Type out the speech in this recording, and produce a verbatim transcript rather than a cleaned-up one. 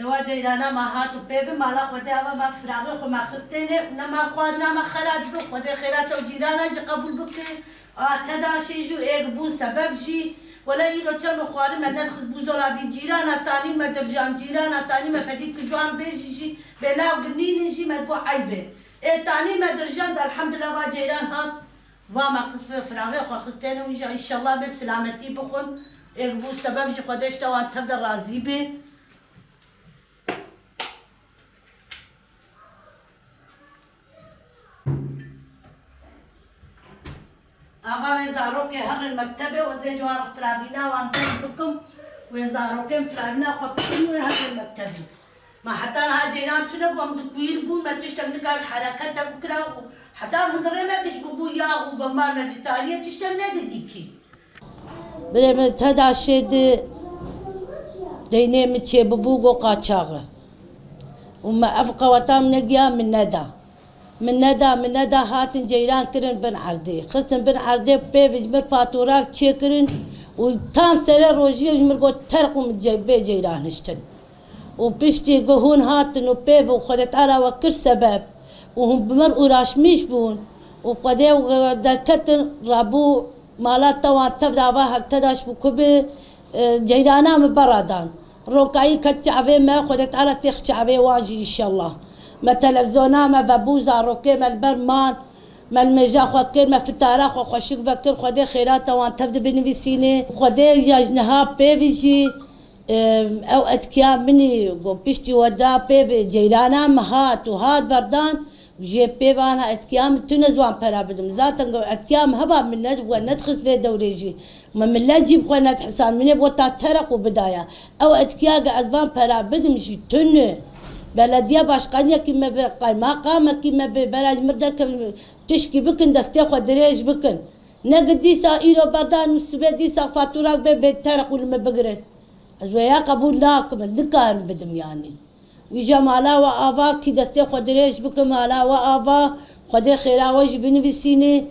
Ewa ceyrana me hat û pê bi mala Xwedê ava me firaqê xwe me xistêne û ne me xwarina me xera dibe. Xwedê xêra te û cîrana jî qebûl bike. A te daşê jî êk bû sebeb jî. Wele îro çend xwarin me nedixist bûzola bî cîrana tanî me dirjan, cîrana tanî me fedît ki ciwan bêjî jî bêlav ginînin jî me got eyb e. Ê tanî me dirjan de elhamdulillah va ceyran hat. Va me qismê firaqê xwe xistêne û jî înşallah bê bi silametî bixwin. Êk bû sebeb jî Xwedê ji te wan tev de razî bê. Ava wê zarokê herin mektebê, ez ê ji wan re firavîna wan dest bikim, wê zarokên firavîna xwe bikin wê herin mektebê. Me heta niha ceyran tune bû, em di kuîr bûn, me tiştek nikar hereketek bikira û heta hundirê me giş bûbû yax û bemar me ji tariyê tiştek nedidîtî. Birê min teda şê di deynê min çêbibû go qaçax e. Û me ev qeweta min negiya min neda. Min neda, min neda hatin ceyran kirin bin erdê. Xistin bin erdê pê ji mir faturak çêkirin û tam serê rojiyê ji mir got terq û min ce-, bê ceyran hiştin. Û piştî ku hûn hatin û pê ve Xwedê Teala we kir sebeb û hûn bi mir uğraşmiş bûn û Xwedê we derketin rabû mala te wan tev dava hek te daş bû ku bi, e, ceyrana min beradan. Ronkayî ket çavê me, Xwedê Teala têx çavê wan jî înşallah. Me televîzyona me vebû, zarokê me li ber man, me li mêja xwe kir, me fitara xwe xweşik vekir, Xwedê xêrata wan tev di binivîsînê. Xwedê ya ji niha pê vî jî Ew etkiya min î ku piştî we da pê ve ceyrana min hat û hat berdan, jê pê ve ana etkiya min tune ez wan pera bidim. Zaten ku etkiya min heba min ne, we nedixist vê dewrê jî. Me millet jî bi xwe nedihisan, min ê bo ta terek û bidaya. Ew etkiya ge ez van pera bidim jî tune. Belediye başkaniyekî me be, qaymaqamekî me be, bera ji mir derkevin, tişkî bikin, destê xwe dirêj bikin. Ne gi dîsa îro berdan û sibê dîsa faturak be bê terek û li me bigirin. Ez wêya qebûl nakim, ez nikarim bidim yanî. Wî je mala we ava kî destê xwe dirêj bikim, mala we ava, Xwedê xêra we jî binivîsînê.